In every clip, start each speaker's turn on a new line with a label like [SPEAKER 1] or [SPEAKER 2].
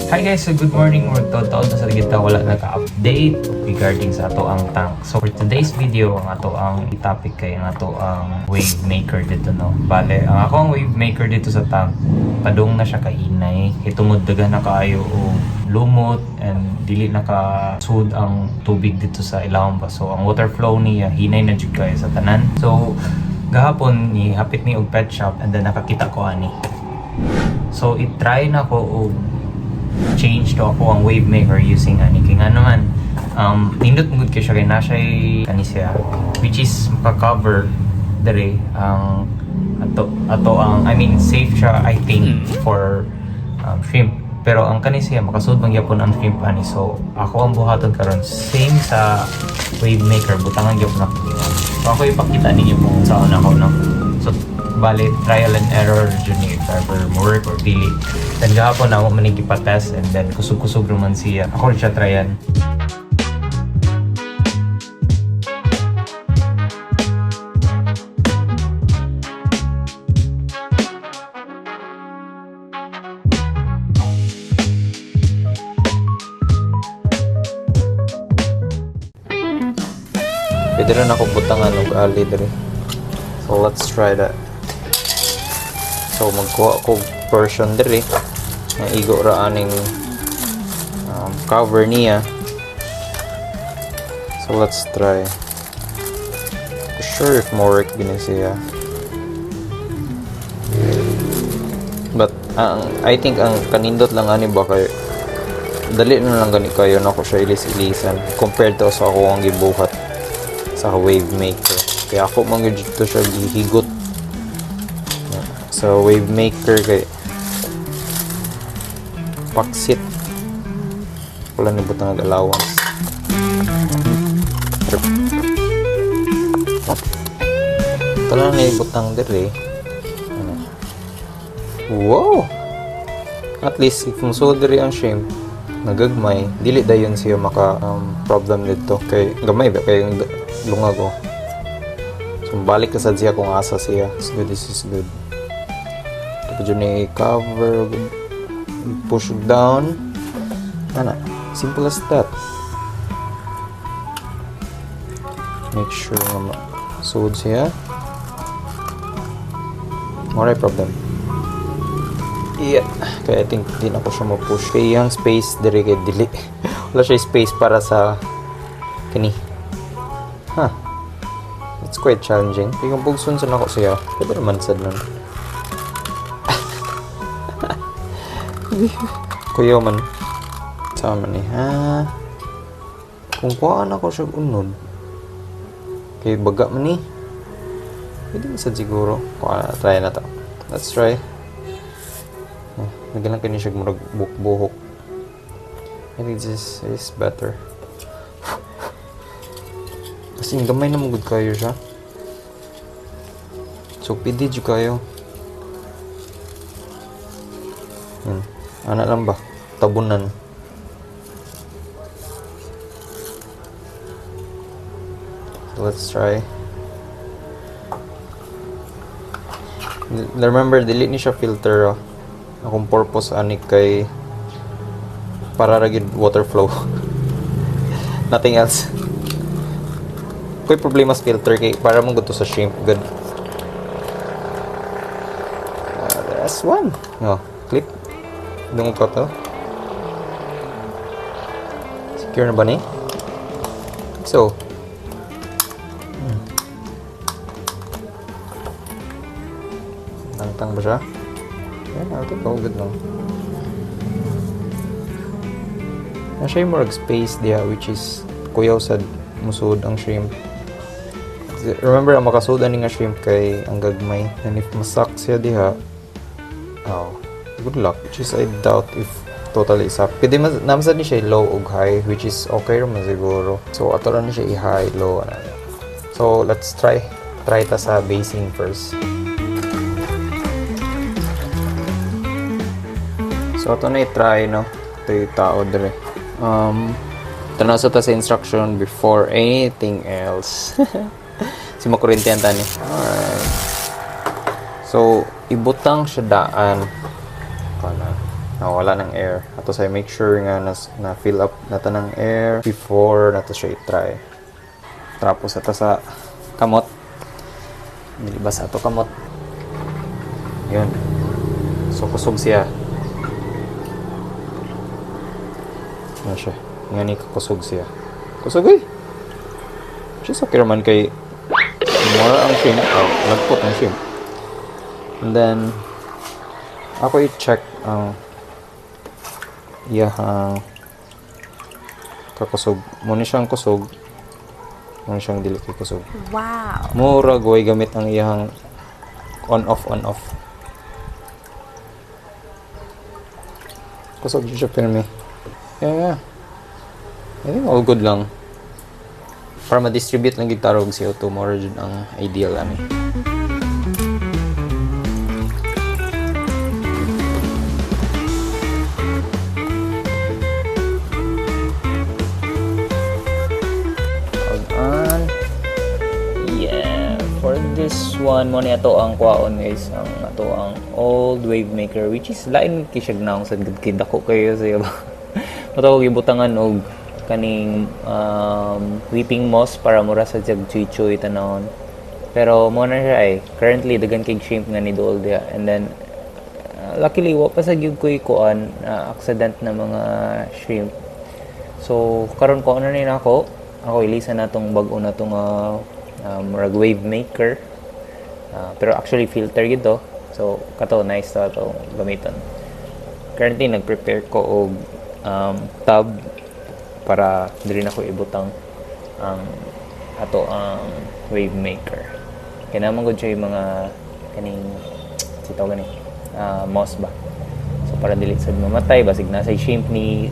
[SPEAKER 1] Hi guys, so good morning. Magtaon-taon na sa kita wala naka-update regarding sa ato ang tank. So for today's video, ang ato ang topic kay ang ato ang wave maker dito, no. Bale, ang ako ang wave maker dito sa tank, padung na siya kahinay. Kay tungod daghan na kaayo og lumot and dili na ka sud ang tubig dito sa ilawom ba. So ang water flow niya hinay na jud kayo sa tanan. So gahapon ni hapit ni og pet shop and then nakakita ko ani. So i-try na ko og change to ako ang wave maker using ani kay nga naman nindot mo gud kay siya kay na siya kani siya, which is maka-cover dere ang ato ato ang, I mean, safe siya, I think, for shrimp, pero ang kani siya makasud man gyapon ang shrimp ani. So ako ang buhaton karon, same sa wave maker, butangan gyapon ako niya. So ako ipakita ninyo kung saan ako, no. So bale, trial and error jud ni if ever mo work or dili. Then gahapon ako man ipatest and then kusog-kusog naman siya. Ako rin siya tryan. Pwede rin ako butangan og ali diri. So let's try that. So magkuha ko portion diri nga igo ra aning cover niya. So let's try. Sure if mo work gini siya. But ang I think ang kanindot lang ani ba kay dali na lang gani kayo nako siya ilis-ilisan compared to sa ako ang gibuhat sa wave maker. Kaya ako man gyud to siya gihigot sa wave maker kay paksit wala ni butang ag allowance. Ito lang ni butang dire. Ano? Wow, at least if musuod diri ang shrimp nagagmay, dili dayon siya maka problem dito kay gamay ba kay yung lungag, oh. So balik ka sad siya kung asa siya. It's good, this is good. Tapos yun i-cover, push down ana, simple as that. Make sure nga ma-suod siya. Wala problem. Yeah, kaya I think di na ko siya ma-push kay yung space diri kay dili, wala siya space para sa kini. Huh, it's quite challenging. Kaya kung pugsun sa nako siya, pwede naman sad nun. Kuya man sama ni ha, kung kuhaan ako siya unod kay baga man ni, pwede man sad siguro. Kuha, try na to. Let's try. Eh, lagyan lang kini siya murag buhok-buhok. I think this is better kasi gamay na mo gud kayo siya. So pwede jud kayo. Yan. Ana lang ba? Tabunan. So let's try. Remember, dili ni siya filter, oh. Akong purpose ani kay para ra gyud water flow. Nothing else. Koy problema sa filter kay para man gud to sa shrimp good. That's one. Oh, clip. Dungog ko to. Secure na ba ni? So. Tangtang ba siya? Yeah, I think all good lang. Na siya yung murag space diha, which is kuyaw sad musud ang shrimp. Remember, ang makasud ani nga shrimp kay ang gagmay. And if masak siya diha, oh, good luck. Which is I doubt if totally isa. Pwede mas namsad ni siya low ug high, which is okay ra man siguro. So ato ra ni siya i-high, low, ano. So let's try. Try ta sa basin first. So ato na i-try, no. Ito yung tao dire. Tanaw sa ta sa instruction before anything else. Si makuryente ang tani. Alright. So, ibutang siya daan. Kana. Nawala ng air. Ato sa make sure nga na fill up na tanang air before nato siya i-try. Tapos ato sa kamot. Dili ba sa ato kamot? Yun. So kusog siya. Ano siya? Nga ni kusog siya. Kusog eh. Just okay raman kay more ang shrimp. Oh, lagpot ang shrimp. And then, ako i-check ang iyahang kakusog. Muna siyang kusog. Muna siyang dili kay kusog.
[SPEAKER 2] Wow.
[SPEAKER 1] Murag way gamit ang iyahang on off, on off. Kusog siya pirmi. Yeah. I think all good lang. Para ma-distribute lang gyud tarog CO2, more jud ang ideal ani. Hold on. Yeah, for this one mo ni ato ang kuwaon, guys, ang ato ang old wave maker, which is lain kay siya naong sad gud kay dako kayo siya ba. Mato ko gibutangan og kaning weeping moss para mura sa jag chuy-chuy tanawon. Pero mo na siya eh. Currently daghan kay shrimp nga ni duol diha, and then luckily wa pa sa gyud koy kuan accident na mga shrimp. So karon ko ano ni nako, ako ilisa na tong bag-o na tong murag wave maker. Pero actually filter gid to. So kato nice to ato gamiton. Currently nag-prepare ko og tub para diri na ko ibutang ang ato ang wave maker. Kay naman gud siya yung mga kaning sitaw gani moss ba. So para dili sad mamatay, basig nasa shrimp ni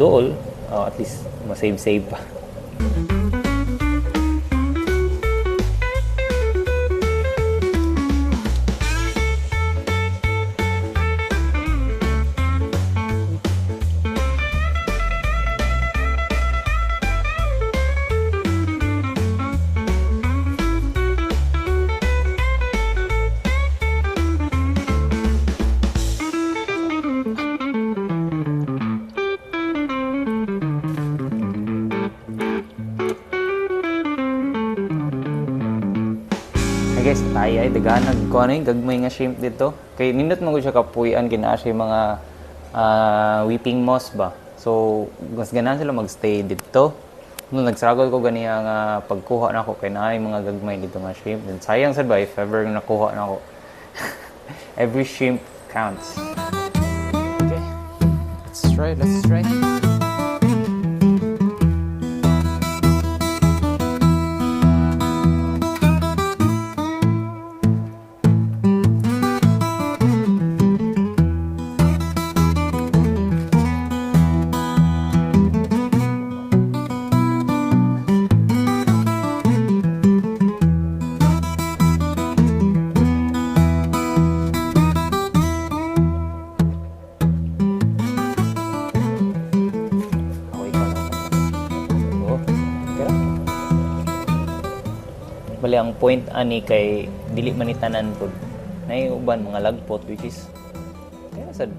[SPEAKER 1] dool, at least ma-save-save pa. Hey guys, tayo ay daghanag ko ano yung gagmay nga shrimp dito. Kay nindot man gud siya kapuy-an kinaa siya yung mga weeping moss ba. So mas ganahan sila magstay dito. No, nag-struggle ko ganiya nga pagkuha nako kay naay mga gagmay dito nga shrimp. Then sayang sad ba if ever nakuha nako. Every shrimp counts. Okay. Let's try, let's try. Ako ikaw na. Oh, okay ra. Bali ang point ani kay dili man ni tanan pod. Nay uban mga lagpot, which is kaya sad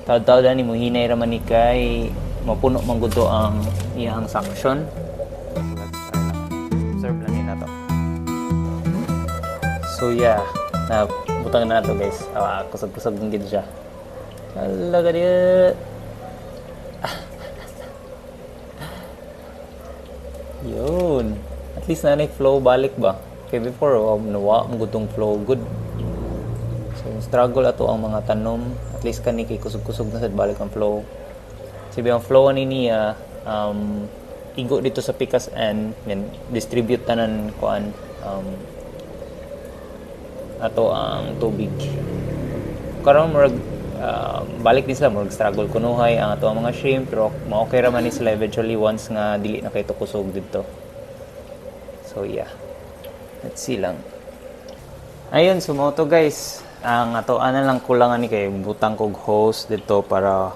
[SPEAKER 1] taud-taud ani mo hinay ra man ni kay mapuno man gud to ang iyang suction. So let's try lang. Observe lang ni nato. So yeah, na butang na nato, guys. Ah, kusog-kusog din gid siya. Hala ka diya. Yun. At least na flow balik ba? Kay before, oh, nawa ang gutong flow good. So, struggle ato ang mga tanom. At least kani kay kusog-kusog na sad balik ang flow. Sabi ang flow ani niya igo dito sa pikas and then distribute tanan kuan ato ang tubig. Karon murag balik din sila, murag struggle kunuhay ang ato ang mga shrimp, pero ma-okay ra man ni sila eventually once nga dili na kay to kusog didto. So yeah. Let's see lang. Ayun, so mao to, guys. Ang ato ana lang kulang ani kay butang kog hose dito para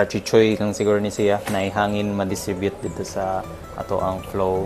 [SPEAKER 1] chichoy lang siguro ni siya na ihangin ma-distribute dito sa ato ang flow.